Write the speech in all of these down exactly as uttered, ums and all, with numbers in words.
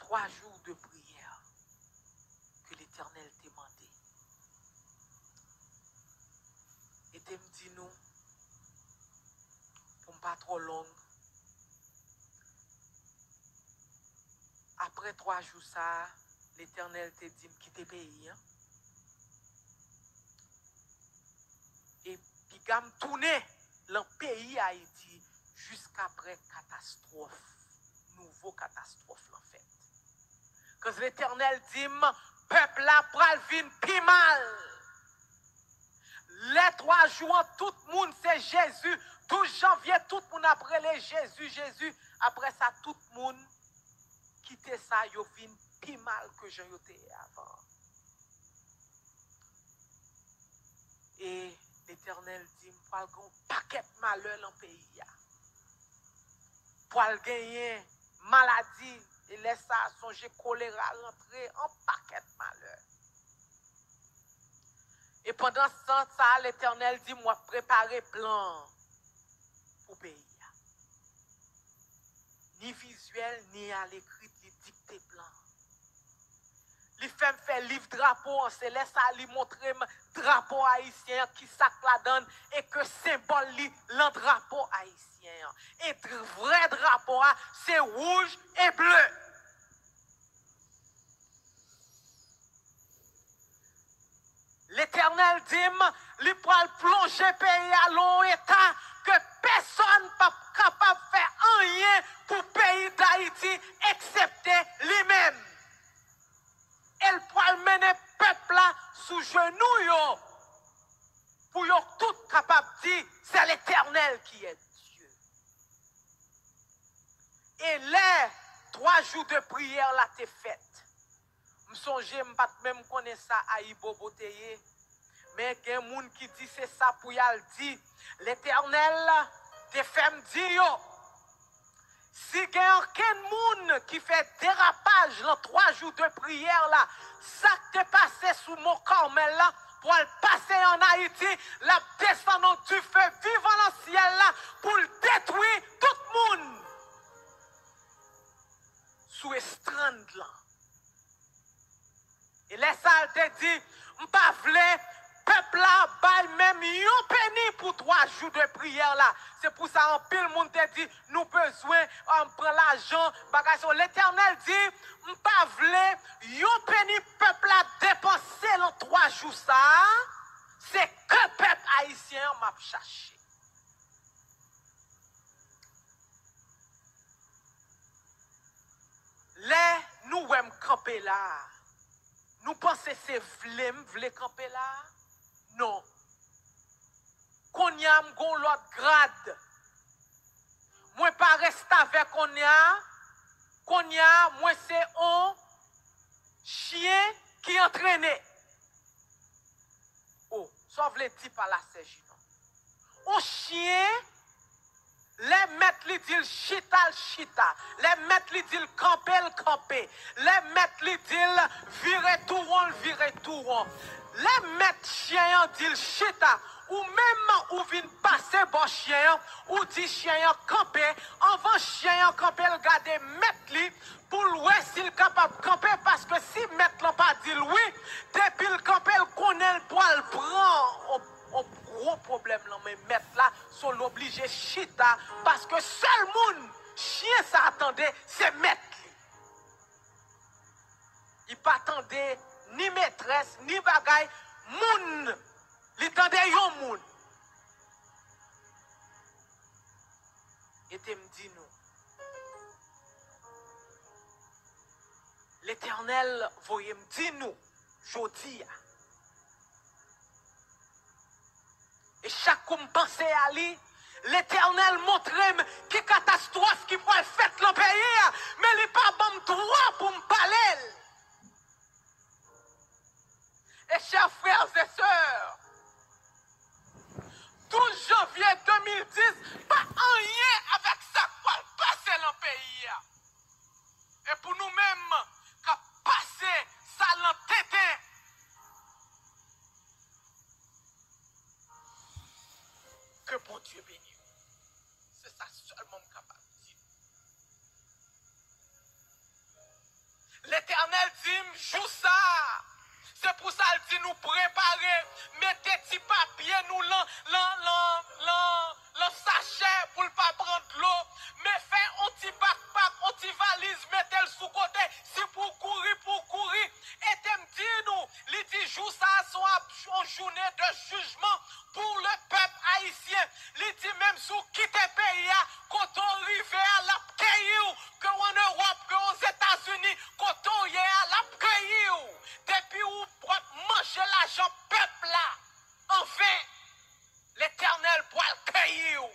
Twa jou de priyè ke Letènèl te mande. E te m di nou, pou m pa twò long, apre twa jou sa a, Letènèl te di m kite peyi an. E piga m tounen lan peyi Ayiti jiskaprè katastwòf, nouvo katastwòf lan fèt. Kòz Letènèl di m, pèp la pral vin pi mal. Lè twa jou an, tout moun se Jezi. Douz janvye, tout moun ap rele Jezi, Jezi. Apre sa, tout moun kite sa, yo vin pi mal ke jan yo te ye avan an. E Letènèl di m, pral gen yon pakèt malè lan peyi a. Pral genyen maladi, e lè sa a, sonje kolera rantre, yon pakèt malè. E pandan tan sa a, Letènèl di m, w ap prepare plan pou peyi a. Ni vizyèl, ni alekri, li dikte plan. Li fè m fè liv drapo an, se lè sa a li montre m drapo ayisyen an, ki sa k ladan l, e ke senbòl li lan drapo ayisyen an. E dr-, vrè drapo a, se wouj e ble. Letènèl di m, li pral plonje peyi a lan yon eta ke pèsonn p ap kapab fè anyen pou peyi Dayiti eksepte li menm. E l pral mennen pèp la sou jenou yo, pou yo tout kapab di, c'est l'Éternel qui est Dieu. E lè twa jou de priyè la te fèt, m sonje m pa t menm konnen sa ayibobo te ye. Men gen moun ki di se sa pou y al di. Letènèl te fè m di yo, si gen ankenn moun ki fè derapaj lan twa jou de priyè la, sa k te pase sou Mon Kàmèl la pral pase ann Ayiti, l ap desann yon dife vivan lan syèl la pou l detwi tout moun sou estrann lan. E lè sa a, l te di, m pa vle pèp la bay menm yon peni pou twa jou de priyè la. Se pou sa, anpil moun te di, nou bezwen, um, pran lajan, bagay sa yo. Letènèl di, m pa vle yon peni pèp la depanse lan twa jou sa a. Se kè pèp ayisyen an m ap chache. Lè nou wè m kanpe la a, nou panse se vle m vle kanpe la a? Non. Kounye a, m gen yon lòt grad. Mwen pa restavèk kounye a. Kounye a, mwen se yon chen ki antrene. O, sa w vle di pa la, Sèjinon? On chen, lè mèt li di l chita, l chita. Lè mèt li di l kanpe, l kanpe. Lè mèt li di l vire tou won, l vire tou won. Lè mèt chen an di l chita, ou menm ou vin pase bò chen an, ou di chen an kanpe. Anvan chen an kanpe, l gade mèt li, pou l wè si l kapab kanpe, paske si mèt lan pa di l wi, depi l kanpe, l konnen l pral pran on, on gwo pwoblèm nan men mèt la, so l oblije chita, paske sèl moun chen sa a tande, se mèt li. Li pa tande ni metrès, ni bagay, moun, li tande yon moun. E te m di nou, Letènèl voye m di nou jodi a. E chak kou m panse a li, Letènèl montre m ki katastwòf ki pral fèt lan peyi a, men li pa ban m dwa pou m pale l. E chè frè e sè, douz janvye de mil dis pa anyen avèk sa k pral pase lan peyi a. E pou nou menm k ap pase sa lan tenten, ke Bondye beni w. Se sa sèlman m kapab di. mete l sou kote. Si pou w kouri, pou w kouri. E te m di nou, li di jou sa a se yon ap-, yon jounen de jijman pou le pèp ayisyen. Li di menm si w kite peyi a, kote w rive a, l ap keyi w. Ke w ann Ewòp, ke w Ozetazini, kote w ye a, l ap keyi w. Depi w ap manje lajan pèp la anven, Letènèl pral keyi w.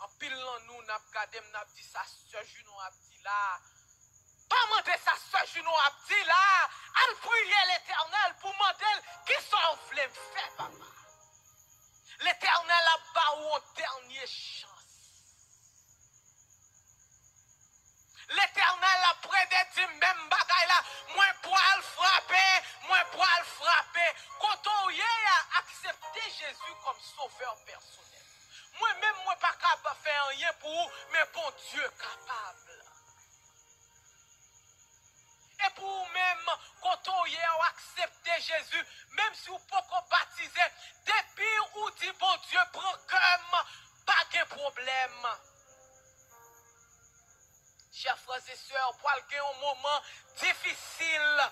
Anpil nan nou, n ap gade m, n ap di sa sè Junon ap di la a. Pa mande sa sè Junon ap di la a. Al priye Letènèl pou mande l kisa w vle m fè, papa. Letènèl ap ba w yon dènye chans. Letènèl ap plede di menm bagay la, mwen pral frape, mwen pral frape. Kote w ye a, aksepte Jezi kòm sovè pèsonèl. Mwen menm, mwen pa kab fè anyen pou ou, men Bondye kapab. E pou ou menm, kote w ye a, w aksepte Jezi, menm si w poko batize, depi ou di Bondye pran kè m, pa gen pwoblèm. Chè frè e sè, pral gen yon moman difisil.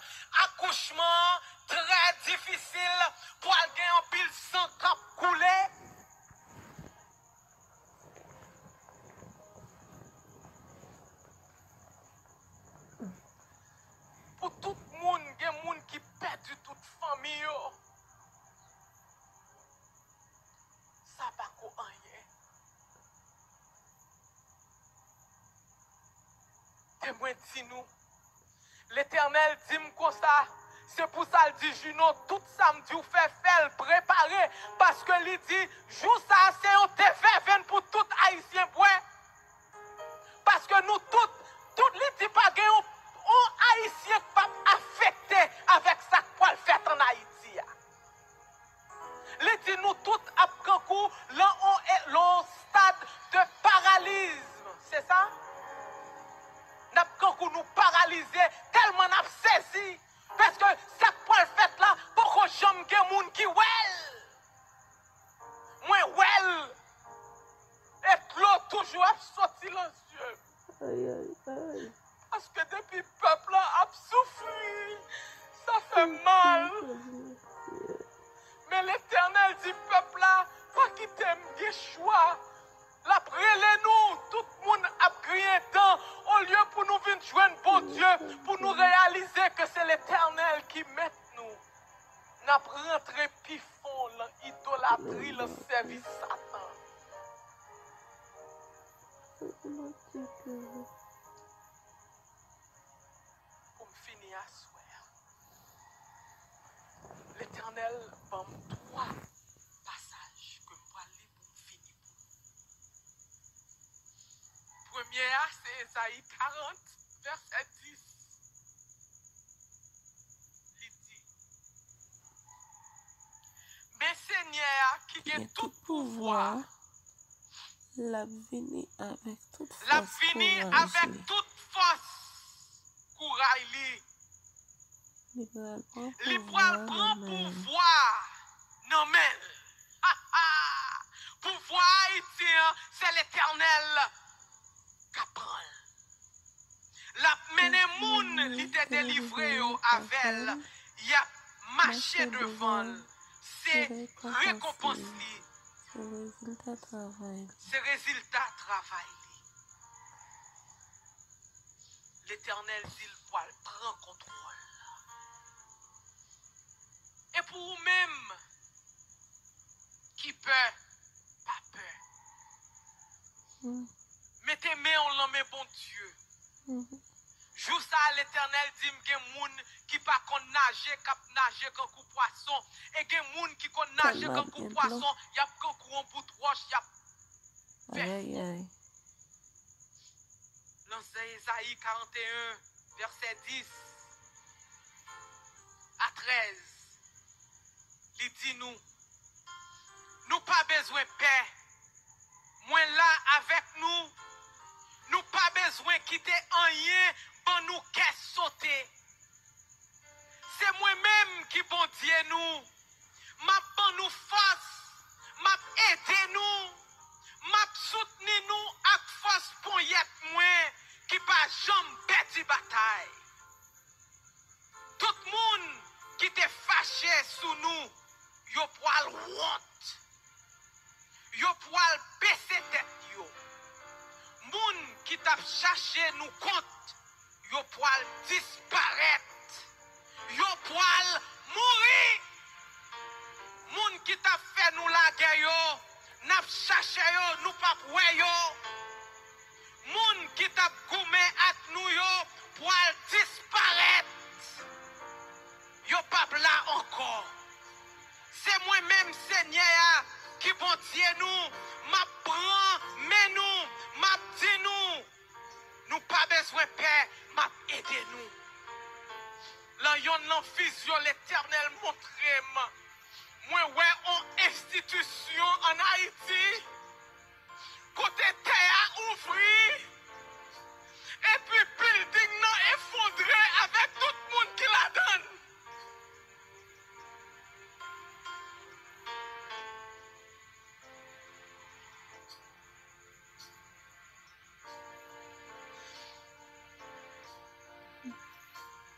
Akouchman an trè difisil. Pral gen anpil san k ap koule. Pou tout moun, gen moun ki pèdi tout fanmi yo. Sa pa ko anyen. Te mwen di nou, Letènèl di m konsa, se pou sa l di Junon, tout sa m di w fè, fè l, prepare, paske li di, jou sa a se yon te vèvenn pou tout Ayisyen bwè. Paske nou tout, tout li di pa gen yon, yon Ayisyen k p ap afekte avèk sa k pral fèt ann Ayiti a. Li di nou tout ap kankou lan on, e, lan on stad de paralizm. Se sa? N ap kankou nou paralize tèlman n ap sezi. Paske sa k pral fèt la, poko janm gen moun ki wè l. Mwen wè l. E dlo toujou ap soti lan zye m. Ay, ay, ay. Paske depi pèp la ap soufri, sa fè mal. Men Letènèl di pèp la, pa kite m gen chwa. L ap rele nou, tout moun ap griyen dan. Olye pou nou vin jwenn Bondye, pou nou reyalize ke se Letènèl ki mèt nou, n ap rantre pi fon lan idolatri, lan sèvis Satan. Pou m fini aswè a, Letènèl ban m twa pasaj ke m pral li pou m fini pou nou. Premye a, se Ezayi karant, vèsè dis. Li di, men Senyè a ki gen tout pouvwa, l ap vini avèk tout fòs kouraj li. L ap vini avèk tout fòs kouraj li. Li pral pran pouvwa nan men l. Pouvwa a Ayiti an, se Letènèl k ap pran l. L ap mennen moun li te delivre yo avè l, y ap mache devan l. Se rekonpans li. Se rezilta travay li. Letènèl di l pral pran kontwòl la. E pou ou menm ki pè, pa pè. Mete men w lan men Bondye. Jou sa a, Letènèl di m gen moun ki pa konn naje, k ap naje kankou pwason. E gen moun ki konn naje kankou pwason, y ap kankou yon bout wòch, y ap fè fon. Lan Ezayi karant e en, vèsè dis a trèz, li di nou, nou pa bezwen pè. Mwen la avèk nou. Nou pa bezwen kite anyen ban nou kè sote. Se mwen menm ki Bondye nou. M ap ban nou fòs. M ap ede nou. chache nou kont, yo pwal disparèt. Yo pwal mouri. Moun ki t ap fè nou lagè yo, n ap chache yo, nou p ap wè yo. Moun ki t ap goumen ak nou yo pwal disparèt. Yo p ap la ankò. Se mwen menm, Senyè a, ki Bondye nou, m ap pran men nou, m ap di nou, nou pa bezwen pè, m ap ede nou. Lan yonn lan vizyon Letènèl montre m, mwen wè on enstitisyon ann Ayiti, kote tè a ouvri, epi bilding nan efondre avèk tout moun ki ladan l.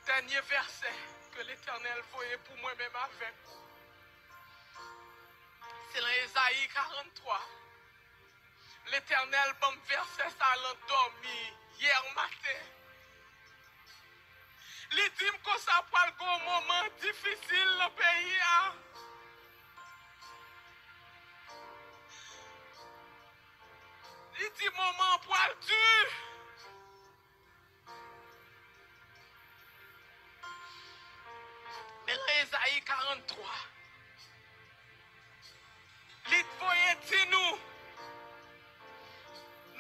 Dènye vèsè ke Letènèl voye pou mwen menm avèk ou, se lan Ezayi karannntwa. Letènèl ban m vèsè sa lan dòmi yè maten. Li di m konsa pwal gen yon moman difisil lan peyi a. Li di moman an pwal di. Men lan Ezayi karannntwa, li voye di nou,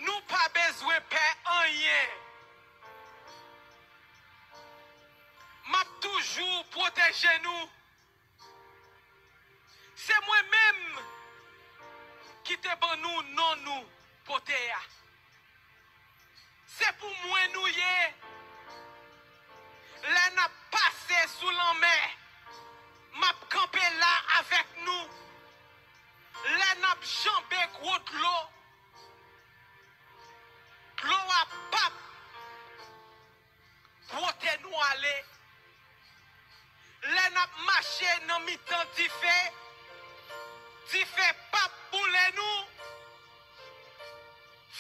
nou pa bezwen pè anyen. M ap toujou pwoteje nou. Se mwen menm ki te ban nou non nou pote a. Se pou mwen nou ye. Lè n ap pase sou lanmè, m ap kanpe la avèk nou. Lè n ap janbe gwo dlo, dlo a p ap bwote nou ale. Lè n ap mache nan mitan dife, dife p ap boule nou.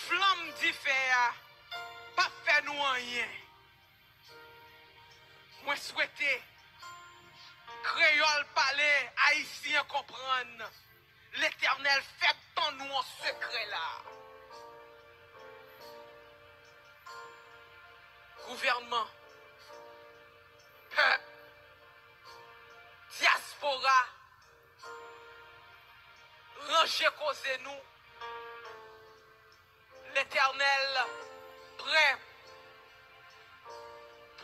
Flanm dife a p ap fè nou anyen. Mwen swete kreyòl pale, ayisyen konprann. Letènèl fèk ban nou yon sekrè la. Gouvènman, pèp, dyaspora, ranje koze nou. Letènèl prè.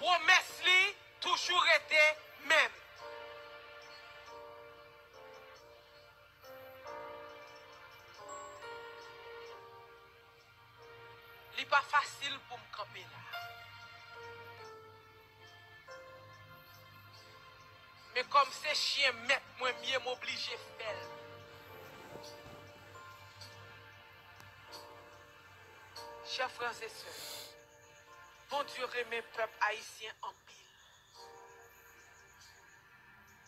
Pwomès li toujou rete menm. Li pa fasil pou m kanpe la. Men kòm se chyen mèt mwen m ye, m oblije fè l. Chè frè e sè, Bondye renmen pèp ayisyen anpil.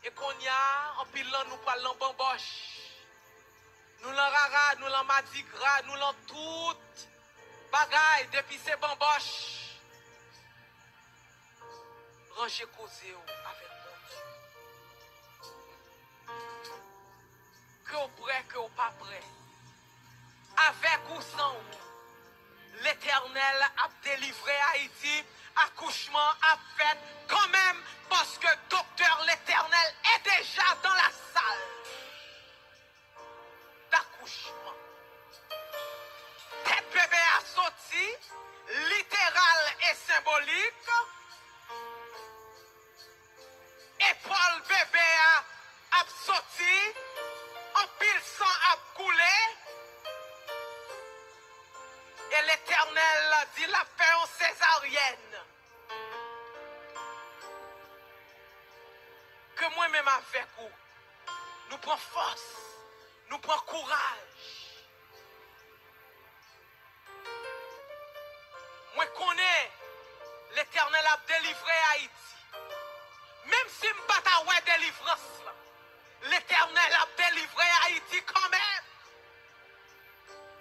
E kounye a, anpil nan nou pral nan banbòch. Nou lan rara, nou lan madigra, nou lan tout bagay, depi se banbòch. Ranje koze w avèk Bondye. Ke w prè, ke w pa prè. Avèk ou san ou, Letènèl ap delivre Ayiti. Akouchman ap fèt kanmenm, paske doktè Letènèl e deja dan lasal dakouchman. Tèt bebe a soti, literal e senbolik. Epòl bebe a ap soti, anpil san ap koule, e Letènèl di l ap fè yon sezaryèn. Ke mwen menm avèk ou, nou pran fòs, nou pran kouraj. Mwen konnen Letènèl ap delivre Ayiti. Menm si m pa ta wè delivrans lan, Letènèl ap delivre Ayiti kanmenm.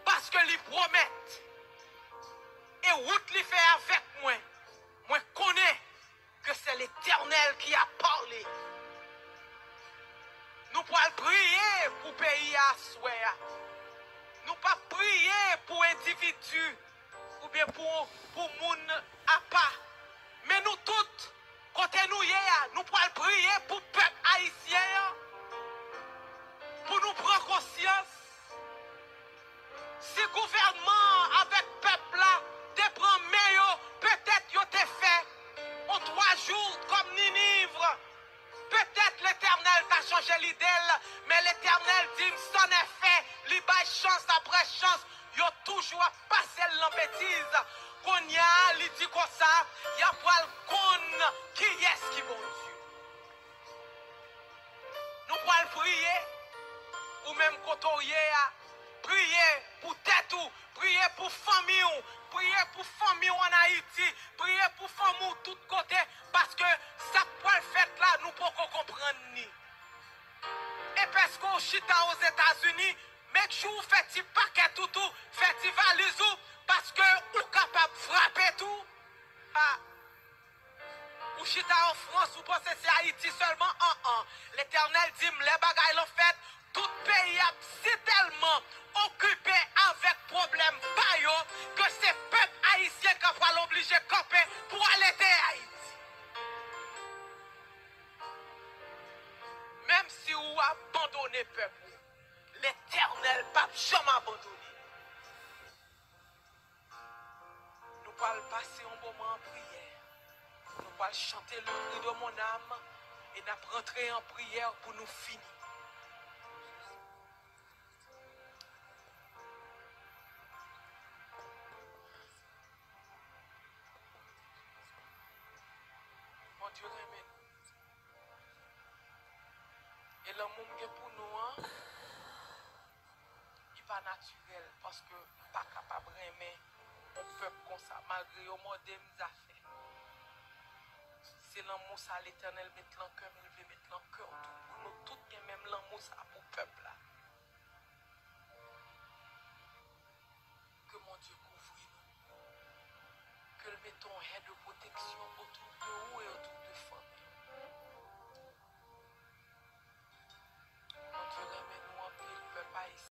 Paske li pwomèt. e wout li fè avèk mwen, mwen konnen ke se Letènèl ki ap pale. Nou pral priye pou peyi a aswè a. Nou p ap priye pou endividi oubyen pou, pou moun apa. Men nou tout, kote nou ye a, nou pral priye pou pèp ayisyen an, pou nou pran konsyans. Si gouvènman an avèk pèp la te pran men yo, petèt yo te fè on twa jou kòm Niniv. Petèt Letènèl ta chanje lide l, men Letènèl di m, "San nèfè, li bay chans apre chans, yo toujou ap pase l nan betiz." Kounye a, li di konsa, y ap pral konn kiyès ki Bondye. Nou pral priye, ou menm kote w ye a, priye pou tèt ou, priye pou fanmi w, priye pou fanmi w ann Ayiti, priye pou fanmi w tout kote, paske sa k pral fèt la, nou poko konprann ni. E pèske w chita Ozetazini, make sure w fè ti pakèt ou tou, fè ti valiz ou, paske ou kapab frape tou. Ha! Ou chita an Frans, ou panse se Ayiti sèlman? An-an. Letènèl di m, lè bagay lan fèt, tout peyi ap sitèlman okipe avèk pwoblèm pa yo, ke se pèp ayisyen k ap pral oblije kanpe pou alete Ayiti. Menm si ou abandone pèp ou, Letènèl p ap janm abandone. Nou pral pase yon moman an priyè. Nou pral chante Le cri de mon âme e n ap rantre an priyè pou nou fini. Bondye renmen nou. E lanmou m gen pou nou an, li pa natirèl, paske m pa kapab renmen yon pèp konsa, malgre yo mòde m zafè. Se lanmou sa Letènèl met lan kè m, e l vle met lan kè w tou, pou nou tout gen menm lanmou sa pou pèp la.